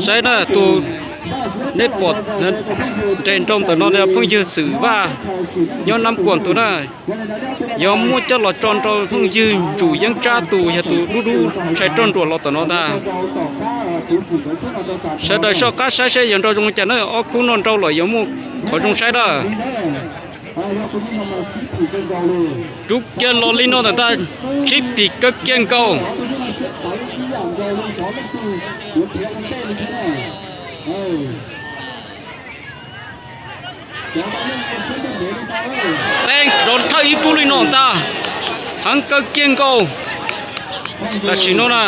Saib na, tus nej pom nres nroo ntawm no phooj ywg Xwm Vaj nyob Nab Kuam tus na, yog muab coj los tso rau phooj ywg Ntsum Yeeb Tsab tus yog tus dub dub ntshai roj nruam los tom no ntag. Sawv daws soj qab saib saib yog nrau zoo li cas na, ob khub no nrau lawm yuav muaj qhov zoo saib na. Rub kiag los li no ntawm ntag, sib phim kawg kiag nkaus. Teeb rov thawj ib kub li no ntag, heev kawg kiag nkaus. Tam sim no na,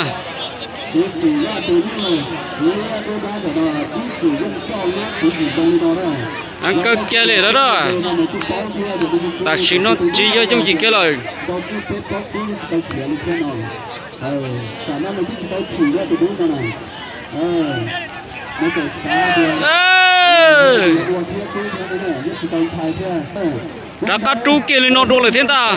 heev kawg kiag li lawm na. Tam sim no tsis yog yooj yim kiag lawm. Rov qab rub kiag li no dua lawm thiab ntag.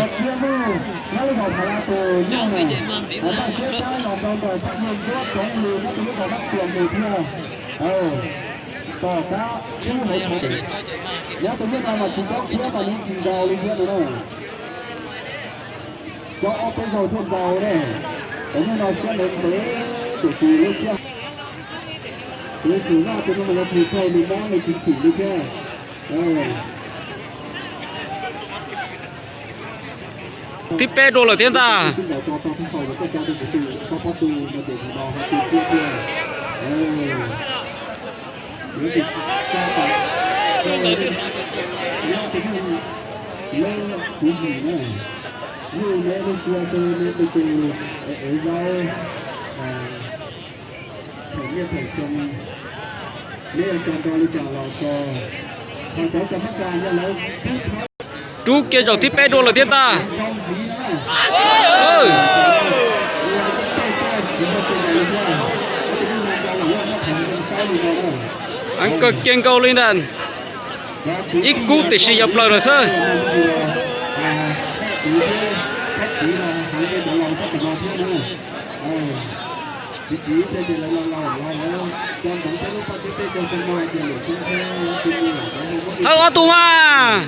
Cov ob peb zaug thiaj nkaus ne, cov nyuj no siab ntev ntev, tiam sis lub siab, tus Xwm Vaj tus no mas yog tus raug nws mob nws tsis chim li thiab. Thib peb dua lawm thiab ntag. Rub kiag zaum thib peb dua lawm thiab ntag. Heev kawg kiag nkaus li ntag. Ib kub tiam sis yog plaws lawm xwb. Thawb ob tug mas.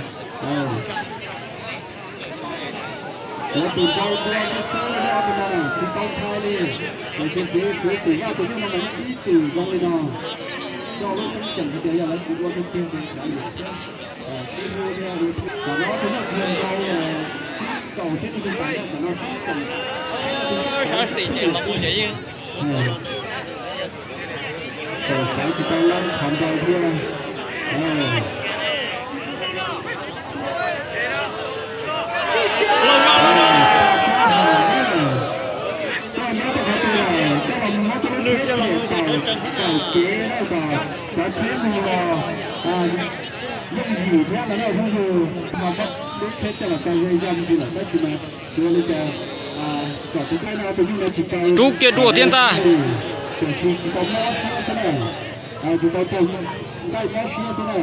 Xav tsis tau lab qhov ntau thiab. Koj nyob rau qhov twg lawm, koj los mus muab koj lub tsheb tawm, tawm kev na, kom cov tsheb mus los yooj yim thiab no na phooj ywg. Ho koj lub tsheb coj los tau ze zog ntsis lawm tab sis mas tsis ua li cas, kom tus tib no tus nyuj no tsis tau, rub kiag dua thiab ntag. Tiam sis tsis tau mob siab xwb na, tsis tau raug nqaij mob siab xwb na.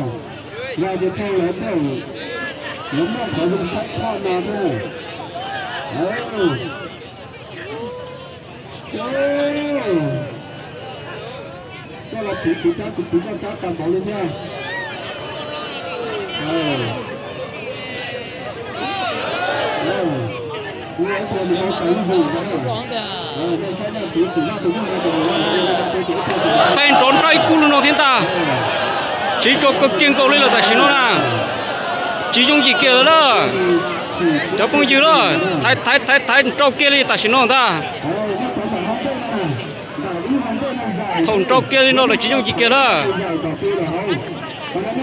Yog tias raug lawm tej zaum yuav muaj qhov zoo saib tshaj no xwb na. Koj los piv kuv kab, kuv piv koj kab tag npaum li thiab. Teeb rov nrau ib kub li no thiab ntag. Tsiv tso kawg kiag nkaus li lawm tam sim no na. Tsis yooj yim kiag lawm na. Cov phooj ywg na, thaiv thaiv thaiv thaiv nrau kiag li tam sim no ntag. Thaum nrau kiag li no lawm tsis yooj yim kiag na.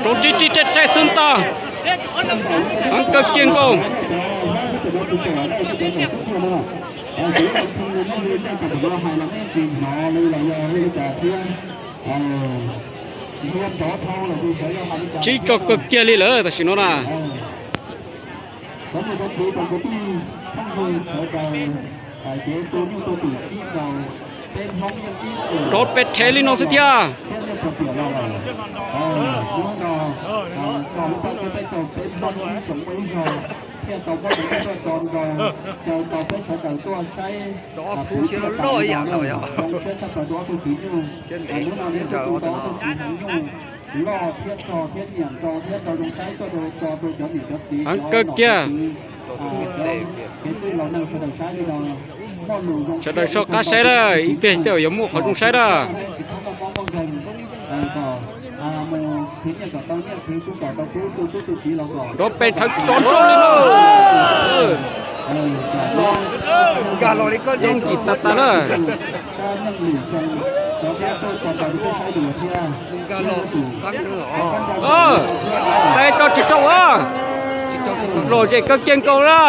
Rov rib rib reb reb xwb ntag. Heev kawg kiag nkaus. Tsiv tso kawg kiag li lawm tam sim no na. Rov pes rhev li no xwb thiab. thiaj tau muab cov nyuj tuaj tso nrau, caw tau peb sawv daws tuaj saib. Kuv thiaj tau zoo siab tshaj plaws rau ob tug tswv nyuj. Hnub no neb kuj tu tau ob tug tswv heev nyuj loj thiab rog thiab nyiam nrau thiab tau zoo saib tuaj rau tso rau cov niam cov txiv, cov nom cov tswv, cov kev txwj laus neeg sawv daws saib li no. Muaj lus zoo siab, sawv daws soj qab saib na, ib pliag tej zaum yuav muaj qhov zoo saib na. Neb tsis txhob muaj mob muaj nkeeg, kom mus khwv nyiaj kom tau nyiaj, khwv kub kom tau kub, tu tub tu kiv los kom nrov pes rhawv tso nroj li na. Nkag los li koj zoo kis tas tas na. Tes rau tsis sau os. Lom zem kawg kiag nkaus na.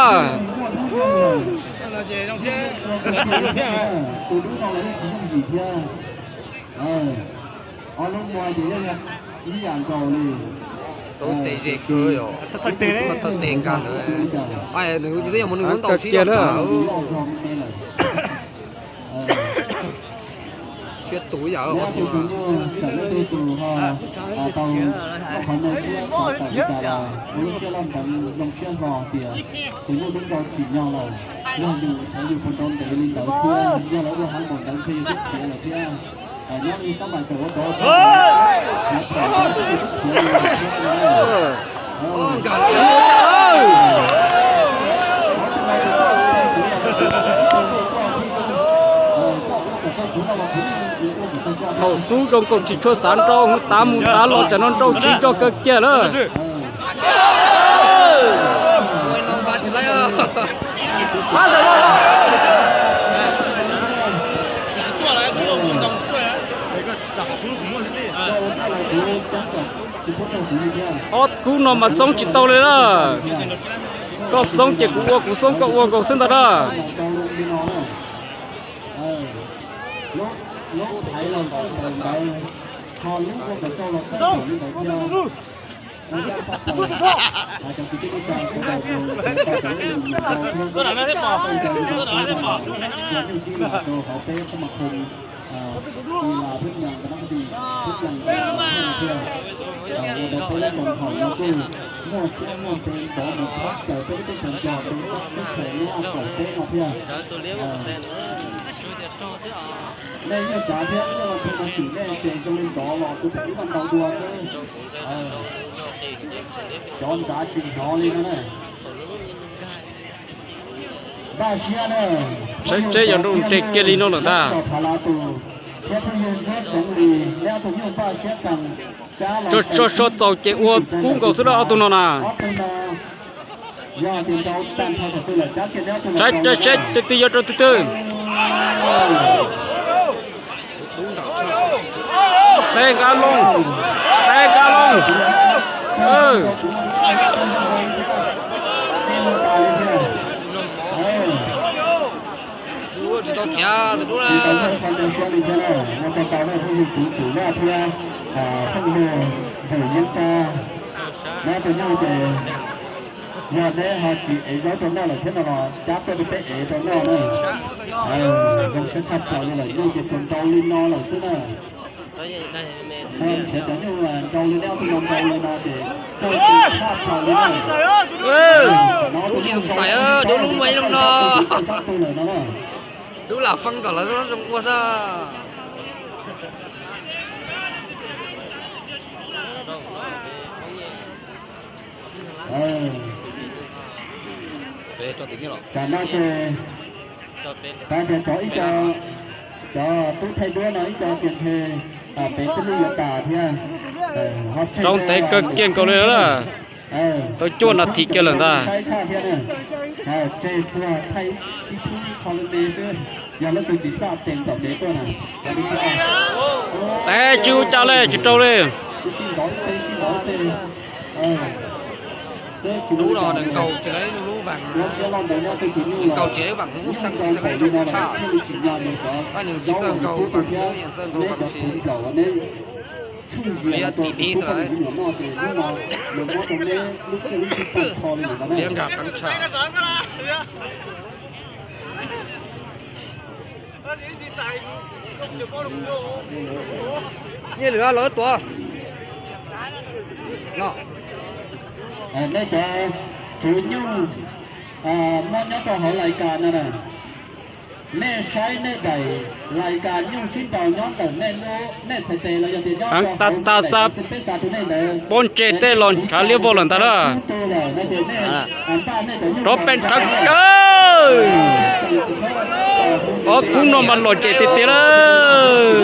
Tau tes ze kawg yom. Thawj tes nkag ntawd. Nws twb yog mus nws lub ntaus sib zog na. Siab tus yam. Tus nyuj twb nrau tsim nyog lawm, yog yus xav yus puas nrau ntev li ntawd thiab yog lawv ua heev npaum ntawd ntshe yus twb khiav lawm thiab. Nyob li xab mais txawm ua tau, thaum xub zoo nkaus tsis tshua xav nrau, mus tav mus tav los tsam no nrau tsis nco kawg kiag lawm. Ob kub no mas xoob tsis tau li na. Koj xoob ces kuv ua, kuv xoob koj ua nkaus xwb ntag na. Muaj siab muaj ntev ntov mus thab caw peb tej tug nrog peb teb chaws Nyab Laj kaum peb no thiab. Nej yeej tsav thiab, nej los tus no tsim nej ces zoo li ntov los tus pem ib no ntau dua xwb. Cov nrad tsis hnov li no na. Npaj siab na. Saib seb yog nrau nres kiag li no lawm ntag. Thiab phooj ywg Ntsuab Txoov Lis, neb ob tug nyuj npaj siab tag. Tso so txaus ces ua kub nkaus xwb na ob tug no na. Saib saib saib tus twg yuav rau tus twg. Tes nqa loo, tes nqa loo. Tsis tau khiav tus dub na. Ua tsaug ntau nej phooj ywg Txoov Xwm Vaj thiab phooj ywg Ntxawm Yeeb Tsa. Neb tus nyuj ces yog neb ho tsis ev zaub rau noj lawm thiab no los cab tuaj rau peb ev rau noj na. Zoo siab tshaj plaws li lawm, nyuj ces tsuas nrau li no lawm xwb na. Nrhiav cov nyuj nrau li neb ob tug no nrau li no ces txaus tshaj plaws li na. Dub li xais, dub lub mas zoo no. Dub lam feeb kom lawv zoo ua xwb. Tsam no ces xav tias cov ib co, cov tub thaij duab no ib co tias ntshe peb twb lub yuav tas thiab. Tsaus ntev kawg kiag nkaus li lawm. Tau cuaj nas this kiag lawm ntag. Saib tshaj thiab na. Tseg txuag thaij ib tug qho me me xwb, yog leej twg tsis xav tes tom tsev tuaj na. Tes tsis ua cas li, tsis rau li. Lub no nkaus tsis lub vaam, nkaus tsis lub vaam hub xeeb xwb, tshaj. Nws tsis txawj nkaus vaam, nws txawj nkaus vaam xwb. Liab tib tib xwb, liab nkag qeeb tshaj. Nyiaj lwm los tuav. Nej cov Tus nyuj muaj nyob rau hauv lais kas no na. Nej saib nej daim lais kas nyuj sib nraus nyob ntawm nej lub, nej txhais tes los yog tias nyob rau hauv lais kas xwb peb xa rau nej ntawd. Pob ntseg tej los nrhav liab vog lawm ntag na. Rov pem nrhav kawg. Ob tug no mas lom zem tiag tiag lawm.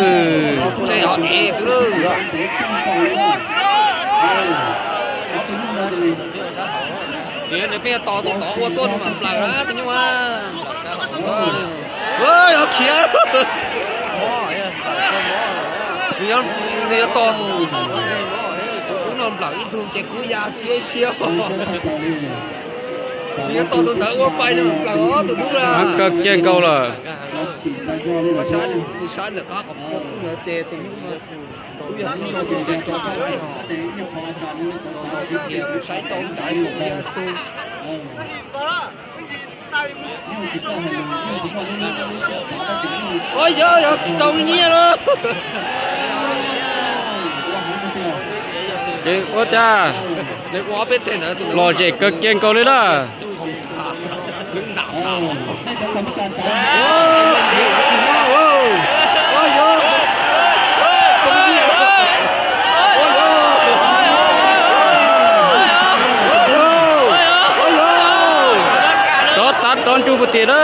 Nws pheej yuav tos tus tod ua tuaj nws mam nplawm na tus nyuj. Yog khiav. Nws yuav tos tus dub no nplawm ib tug ces kuv ya siab siab. Nws yuav tos tus ntawd ua pais nws mam nplawm os tus dub na. Kawg kiag nkaus lawm. Saib ntawm qab qhov ntawd ces tus nyuj no kuj yog tus sau tus ces tso tso saib tau ntawd tus. Ua yog yog tsis tau nyiaj los. Ces ua cas lom zem kawg kiag nkaus li na. Rov tav rov ntsug puag tim na.